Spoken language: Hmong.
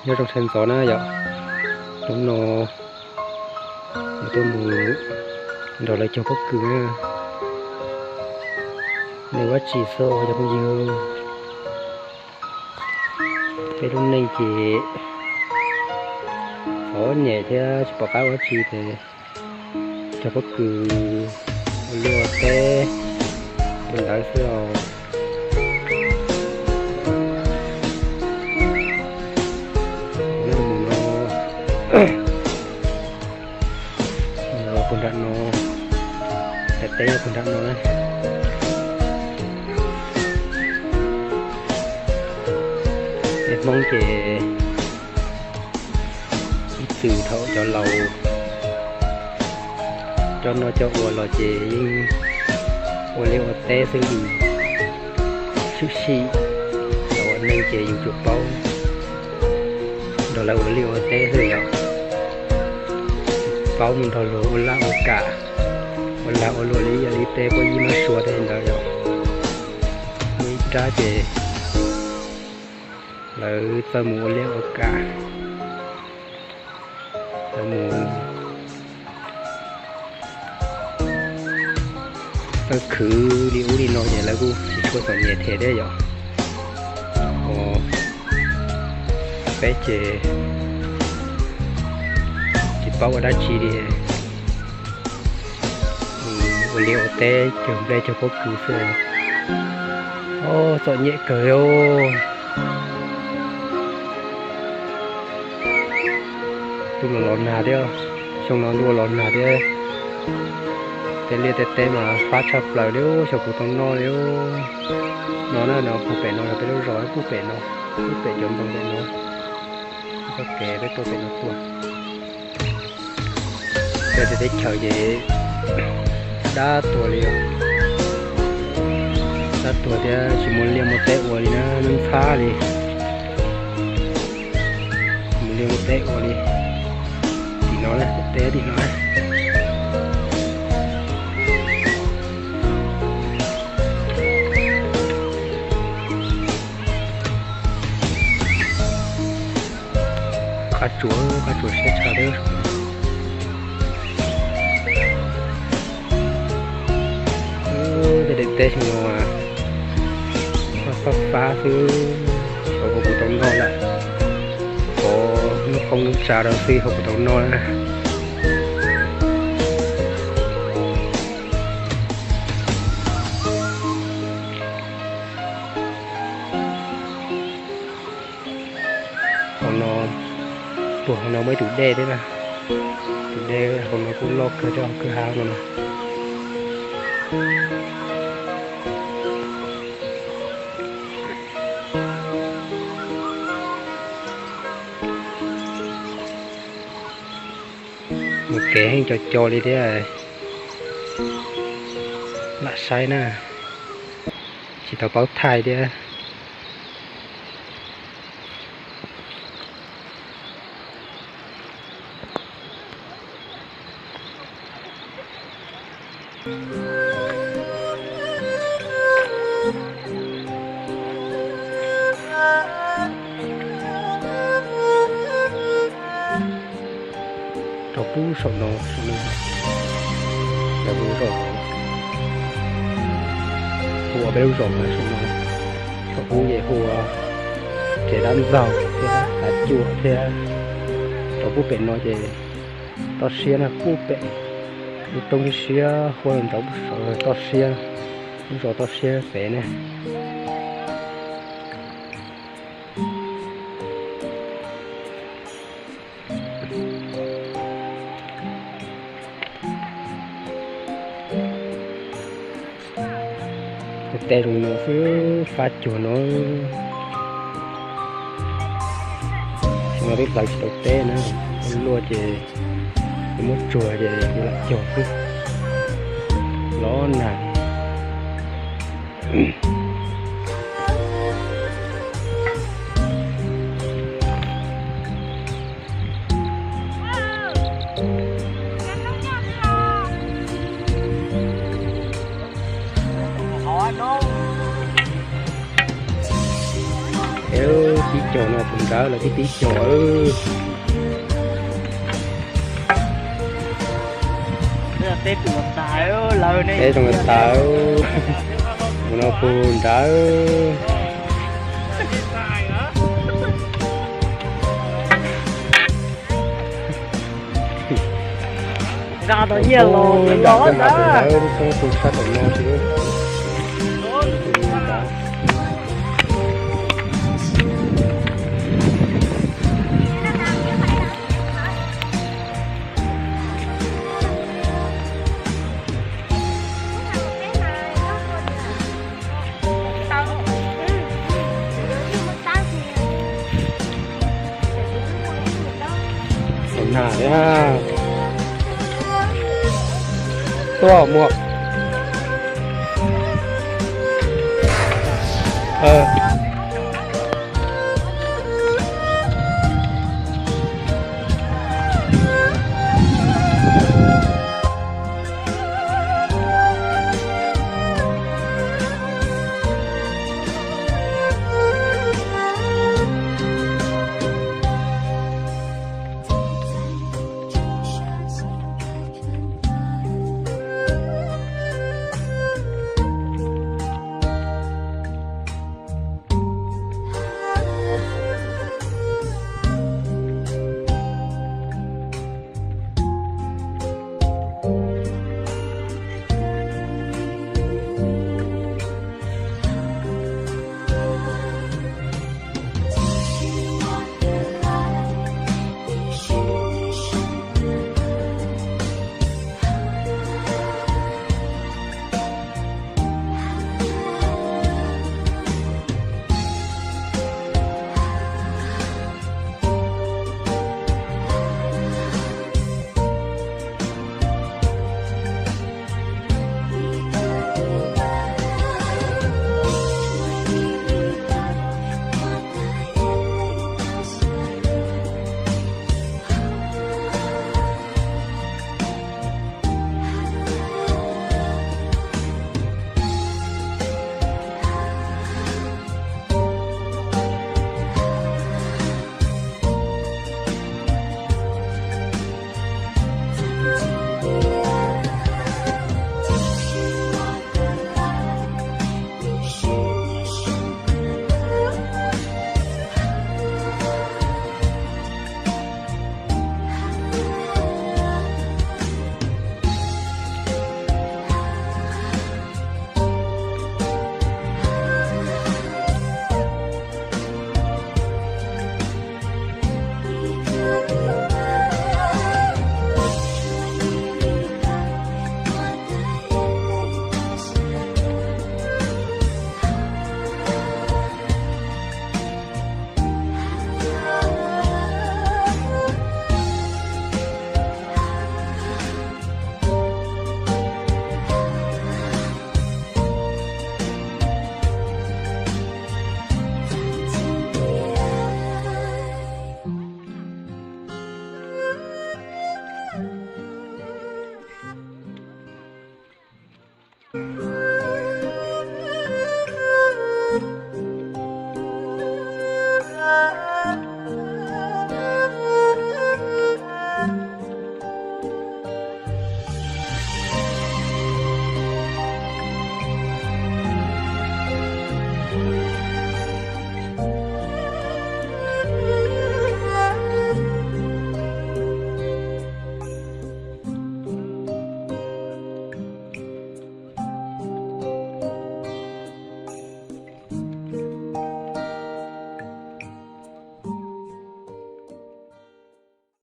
Nyob zoo sawv ntxov na yom, hnub no kuv tuaj mus nrog lawv cog pob kws na. Neeg ua dab tsi xwb cov phooj ywg, peb lub neej ces txom nyem thiab tsis pom qab ua dab tsi ces cog pob kws ua liaj ua teb li ntawd xwb os. Mus no, puag nram no, teb teb puag nram no na. Peb Hmoob ces ib txwm thaum cov laus coj noj coj ua los ces yeej ua liaj ua teb xwb li. Tshwm sim los ua neej ces yus tsuas paub nrog lawv ua liaj ua teb xwb yom. Tsis paub mus nrog luag ua laj ua kam, ua lag ua luam li yam li tej pub yib mab suav tej ntawd yom. Muaj ib rab ces lawv txawj mus ua liaj ua kam, lawv mus txawj khwv li ub li no ces lawv kuj tsis tshua txom nyem thiab thiab yom. Ho peb ces tsis paub ua dab tsi li, ua liaj ua teb cog nplej cog pob kws xwb. Ob, txom nyem kawg li os. Ntuj los los nag thiab, xyoo no ntuj los nag thiab. Tej liaj tej teb mas fab tshaj plaws li, xyov puas tau noj li. No na, no puag pem no yog peb lub zos, puag pem no, puag pem cov ntoo pem no, txoj kev peb tuaj pem no tuaj. Peb tej teb chaws ces dab tuag li, dab tuag thiab tsis muaj liaj muaj teb ua li na, ntxhab li. Mus liaj ua teb ua li tim no na, teb tim no na. Qab tsuas, qab tsuas siab tshaj thiab. Tej daim teb xyoo no mas fab fab xwb, xyov ho puas tau noj lawm. Pov hnub qoob hnub tsav rau xwb ho puas tau noj na. Hauv no, puag hauv no muaj ib tus dej thiab na. Tus dej hauv no kuj loj kawg thiab, hauv kwj ha no na. Mus kev heev co co li thiab, lam saib na, tsis tau paub thaij thiab. Rau pub saum no, saum no, peb lub zos, hu ua peb lub zos na saum no. Rau pub ces hu ua Tsev Dab Ntxaug thiab Hav Cuam thiab. Rau pub pem no ces toj siab na, pub pem lub roob siab siab huab nrauv saud toj siab, lub zos toj siab pem ne. Tej teb zoo no xwb, fab cuag no. Xyoo no twb plaws tsis tau teb na, luaj ces yuav muab tsuag ces yuav lam cog xwb. Los nag. Tib caug no puv nrad lawv tib tib caug. Teb zoo tas, mus no puv nrad. Nqa tau nyiaj los los ntawd, lub tshoob tu sab tom no tsis. Tuaj muaj.